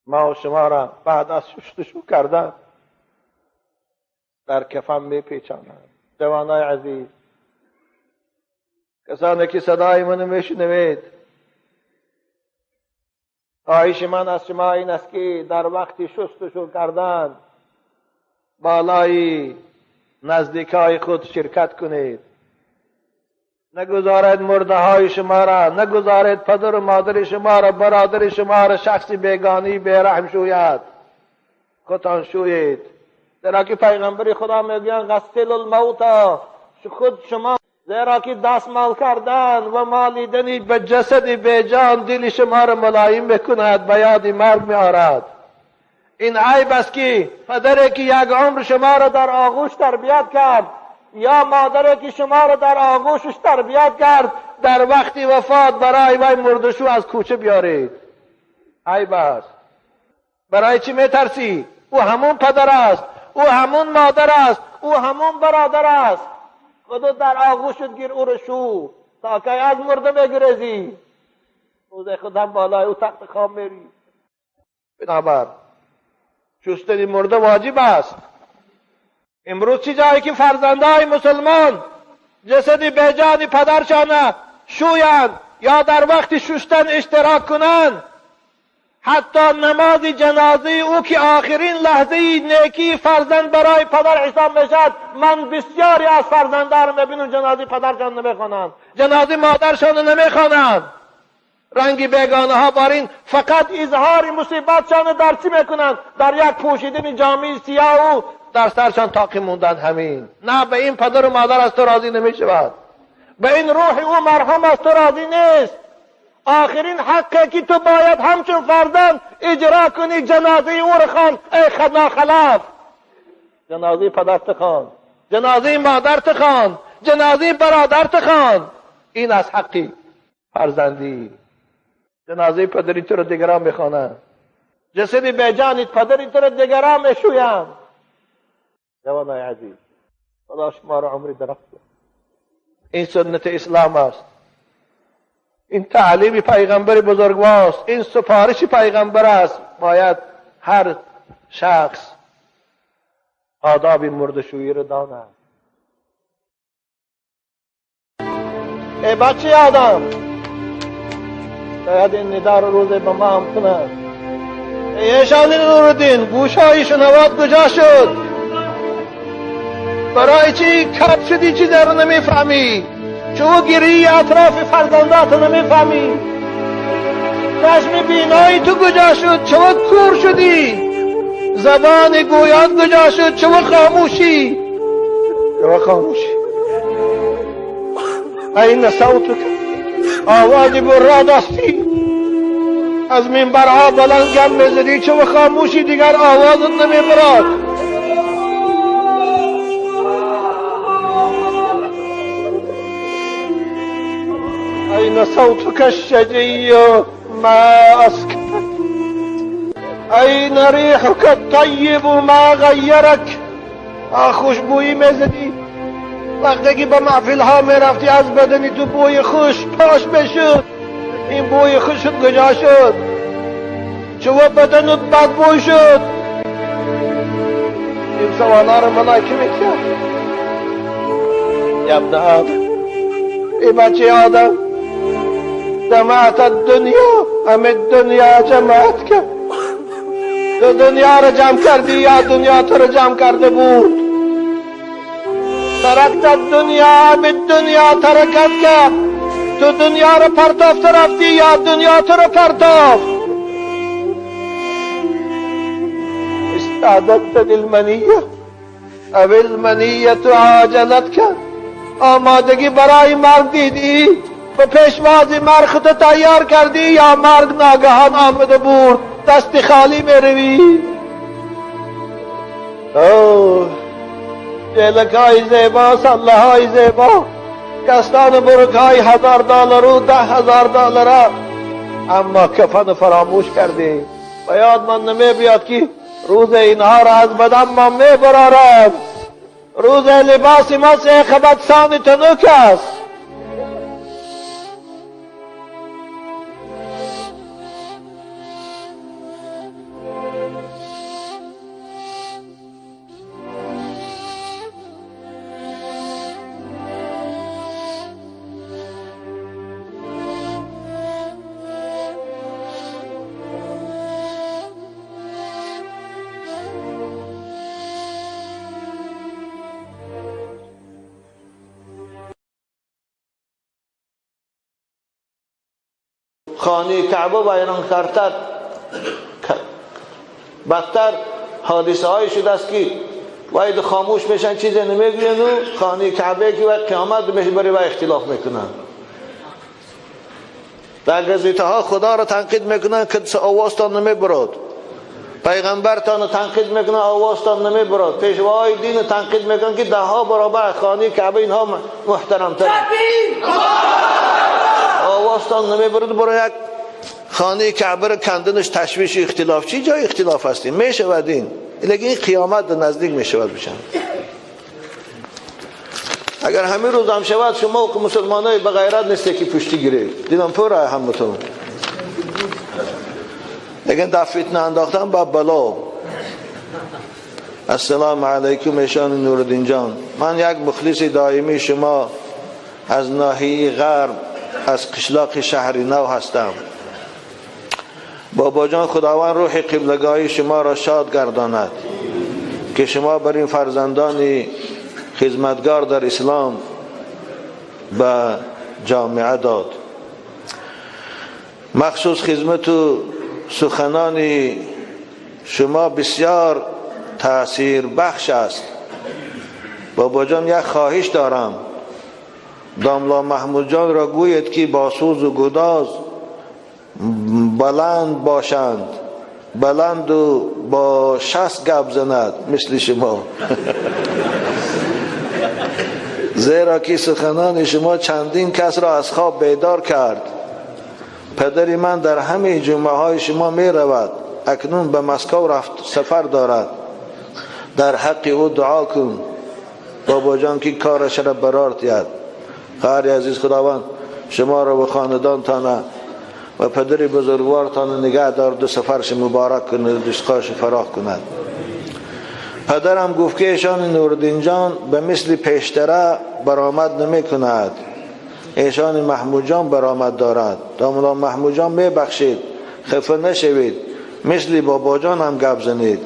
ما و شما را بعد از شستشو کردن در کفن میپیچانند. جوانای عزیز، کسانی که صدای منو میشنوید، خواهش من از شما این است که در وقت شستشو کردن بالای نزدیکای خود شرکت کنید. نگذارید مرده های شما را، نگذارید پدر و مادر شما را، برادر شما را شخص بیگانی بیرحم شوید. خودتان شوید. زیرا که پیغمبر خدا میگویند غسل الموتا، خود شما، زیرا که دستمال کردن و مالیدن به جسد بیجان دل شما را ملایم میکند، به یاد مرگ میآورد. این عیب است که پدری که یک عمر شما را در آغوش تربیت کرد یا مادری که شما را در آغوشش تربیت کرد، در وقت وفات برای وی مردشو از کوچه بیارید. عیب است. برای چی میترسی؟ او همون پدر است، او همون مادر است، او همون برادر است. خودت در آغوشت گیر، او را شو تا که از مرده میگریزی. روز خودم بالای او تخت خواب میری. بنابر شستن مرده واجب است. امروز چه جایی که فرزندای مسلمان جسد بیجان پدرشان شویند یا در وقت شستن اشتراک کنند، حتی نماز جنازه او که آخرین لحظه نیکی فرزند برای پدر حساب میشد، من بسیاری از فرزندان میبینم جنازه پدرشان نمیخوانند، جنازه مادرشان نمیخوانند. رنگ بیگانه ها بارین فقط اظهار مصیبتشان در چی میکنند؟ در یک پوشیدن جامعه سیاه و در سرشان تاقی موندن. همین. نه، به این پدر و مادر از تو راضی نمیشود، به این روح او مرحوم از تو راضی نیست. آخرین حقی که تو باید همچون فرزند اجرا کنی جنازه او را خوان. ای ناخلف، جنازه پدرت خوان، جنازه مادرت خوان، جنازه برادرت خوان. این از حقی فرزندی. جنازه پدری تو را دیگران میخوانند، جسد بیجانت پدری تو را دیگران میشویند. جوانای عزیز، خدا شما را عمری درخت. این سنت اسلام است، این تعلیم پیغمبر بزرگوار است، این سفارش پیغمبر است. باید هر شخص آداب مردشویی را داند. ای بچه آدم، شاید این ندا رو روز به ما هم کنند. ای شان نورالدین، گوشهای شنوات کجا شد؟ برای چی کپ شدی؟ چی در نمیفهمی؟ چو گیری اطراف فرزندات نمیفهمی؟ چشم بینایی تو کجا شد؟ چو کور شدی؟ زبان گویان کجا شد؟ چو خاموشی؟ چو خاموشی؟ این صوتک، آواز برا دستی از منبرها بلند گم میزدی، چو خاموشی؟ دیگر آوازت نمیبراد. أين صوتك الشجي ما أسكتك؟ أين ريحك الطيب ما غيرك؟ خوشبویی میزدی وقتی که به محفل ها میرفتی، از بدنی تو بوی خوش پاش بشد. این بوی خوشت کجا شد؟ چو بدنت بدبوی شد؟ این سوالا رو ملائکه میکرد. یا ابن آدم، ای بچه آدم، جمعت الدنیا ام الدنیا جمعتک؟ تو دنیا رو جمع کردی یا دنیا تو رو جمع کرده بود؟ ترکت الدنیا ام الدنیا ترکتک؟ تو دنیا رو پرتافت رفتی یا دنیا تو رو پرتافت؟ استعددت للمنیه ام المنیه عاجلتک؟ آمادگی برای مرگ دیدی؟ به پیشواز مرگ خود تیار کردی یا مرگ ناگهان آمده بود؟ دست خالی میروی. اوه، جلک های زیبا، سله های زیبا، کستان برک های 1000 دلار و 10,000 دلار، اما کفن فراموش کردی. به یاد من نمی بیاد که روز اینها را از بدن ما می برارد. روز لباس ما سه قبط سان تنک است. خانه کعبه ویران کردتر بدتر حادثه های شده است که باید خاموش میشن، چیزی نمیگوین و خانه کعبه که وقت قیامت میشه برای و اختلاف میکنن. در گزیته ها خدا را تنقید میکنن که آوازتان نمیبرد، پیغمبرتان تنقید میکنن آوازتان نمیبرد، پیشواهای دین تنقید میکنن که ده ها برابر خانه کعبه اینها محترمتر، آوازتان نمیبرد. برای یک خانه کعبه را کندنش تشویش اختلاف، چی جای اختلاف هستیم میشود این، لیکن این قیامت نزدیک میشود بشن. اگر همین روز هم شود شما که مسلمانای به غیرت نیسته که پشتی گیرید، دیدم پر همتون. لیکن در فتنه انداختن با بلا. السلام علیکم ایشان نورالدین جان، من یک مخلص دائمی شما از ناحیه غرب از قشلاق شهر نو هستم. بابا جان خداوند روح قبلگاهی شما را شاد گرداند که شما بر این فرزندان خدمتگار در اسلام به جامعه داد. مخصوص خدمت و سخنان شما بسیار تاثیر بخش است. بابا جان یک خواهش دارم، داملا محمود جان را گوید که با سوز و گداز بلند باشند، بلند و با 60 گپ زند مثل شما. زیرا که سخنان شما چندین کس را از خواب بیدار کرد. پدر من در همه جمعه های شما می رود، اکنون به مسکو رفت سفر دارد. در حق او دعا کن بابا جان که کارش را برار دید. خواهر عزیز، خداوند شما را و خاندانتان و پدر بزرگوارتان نگه دارد و سفرش مبارک کند و دستخاش فراخ کند. پدرم گفت که ایشان نورالدین جان به مثل پیشتره برآمد نمی کند، ایشان محمود جان برآمد دارد. داملا محمود جان می بخشید، خفه نشوید، مثل بابا جان هم گپ زنید.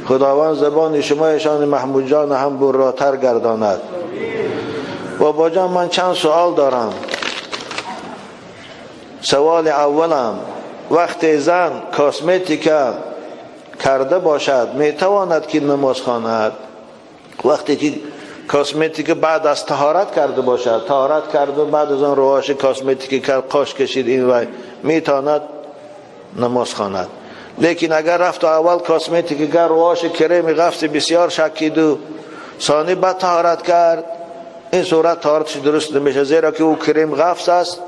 خداوند زبان شما ایشان محمود جان هم براتر گرداند. بابا جان من چند سوال دارم. سوال اولم، وقتی زن کاسمتیکا کرده باشد میتواند که نماز خواند؟ وقتی که کاسمتیک بعد از طهارت کرده باشد، طهارت کرده بعد از آن رواش کاسمتیک کرد، قاش کشید این وای، میتواند نماز خواند. لیکن اگر رفت اول کاسمتیک کرد، رواش کریم غفص بسیار شکید و ثانی بعد طهارت کرد، این صورت طهارتش درست نمیشه، زیرا که او کریم غفص است،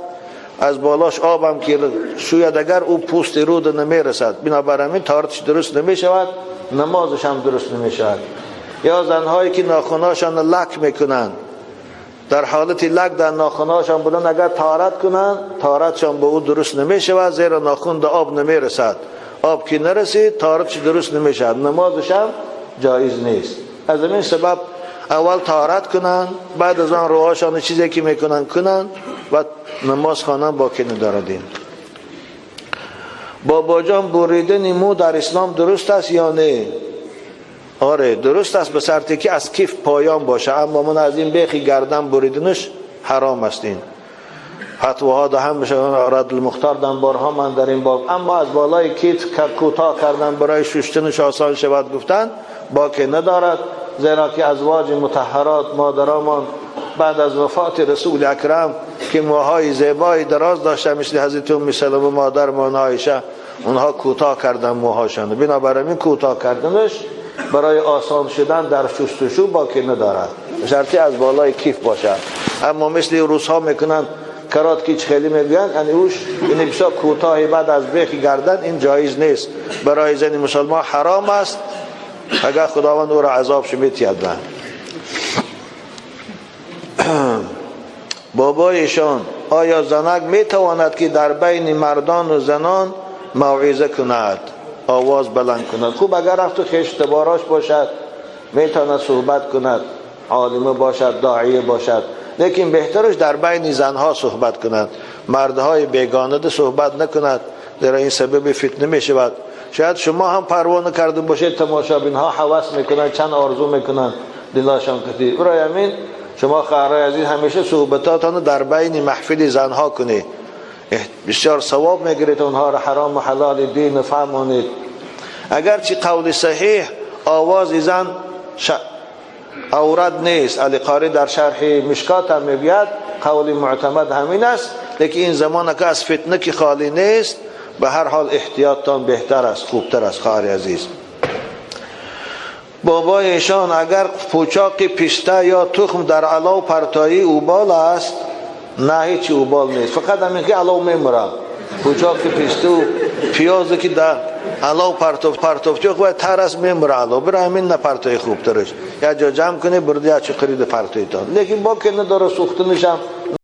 از بالاش آبم که شوید اگر او پوست رود نمیرسد، بنابراین طهارتش درست نمیشود، نمازش هم درست نمیشود. یا زنهایی که ناخناشان لک میکنند، در حالت لک در ناخناشان بودن، اگر طهارت کنند طهارتشان به او درست نمیشود، زیرا ناخن در آب نمیرسد، آب که نرسید طهارتش درست نمیشود، نمازش هم جایز نیست. از این سبب اول طهارت کنند، بعد از آن روهاشان چیزی که میکنن کنند و نماز خوانند، باکی نداردیم. بابا جان بریدن مو در اسلام درست است یا نه؟ آره درست است، به شرطی که از کیف پایان باشه، اما من از این بیخی گردن بریدنش حرام است. این فتواها ده هم میشه، رد المختار دم بارها من در این باب، اما از بالای کیف کوتاه کردن برای شستنش آسان شود گفتن باکی ندارد، زیرا که ازواج مطهرات مادرمان بعد از وفات رسول اکرم که موهای زیبای دراز داشته مثل حضرت ام سلمه مادرمان عایشه، اونها کوتاه کردن موهاشان، بنابراین کوتاه کردنش برای آسان شدن در شستشو باکی ندارد، شرطی از بالای کیف باشد. اما مثل روس ها میکنن کرات که خیلی میگن، یعنی اوش این بسیار کوتاه بعد از بیخ گردن، این جایز نیست، برای زن مسلمان حرام است، اگر خداوند او را عذاب میتید. بابایشان آیا زنک میتواند که در بین مردان و زنان موعظه کند، آواز بلند کند؟ خوب اگر رفت و خویش تباراش باشد میتواند صحبت کند، عالمه باشد، داعیه باشد، لیکن بهترش در بین زنها صحبت کند، مردهای بیگانه صحبت نکند، در این سبب فتنه میشود. شاید شما هم پروانه کرده باشید، تماشابین ها هوس میکنند، چند آرزو میکنند دلاشان کتی. برای همین شما خواهرای عزیز همیشه صحبتاتان در بین محفل زنها کنید. بسیار ثواب میگیرید اونها را حرام و حلال دین فهمانید. اگرچه قول صحیح آواز زن عورت نیست، علی قاری در شرح مشکات هم میگوید قول معتمد همین است، لیکن این زمان که از فتنه که خالی نیست، به هر حال احتیاطتان بهتر است، خوبتر است. خواهر عزیز، بابای ایشان اگر پوچاق پسته یا تخم در علو پرتایی اوبال است، نه هیچ اوبال نیست، فقط همین که علو میمره. پوچاق پسته و پیاز که در علو پرتوف باید تر است میمره علو، برای همین نه پرتای خوبترش یا جا جمع کنی برده یا چه خرید پرتایتان، لیکن با که نداره سوخته نشم.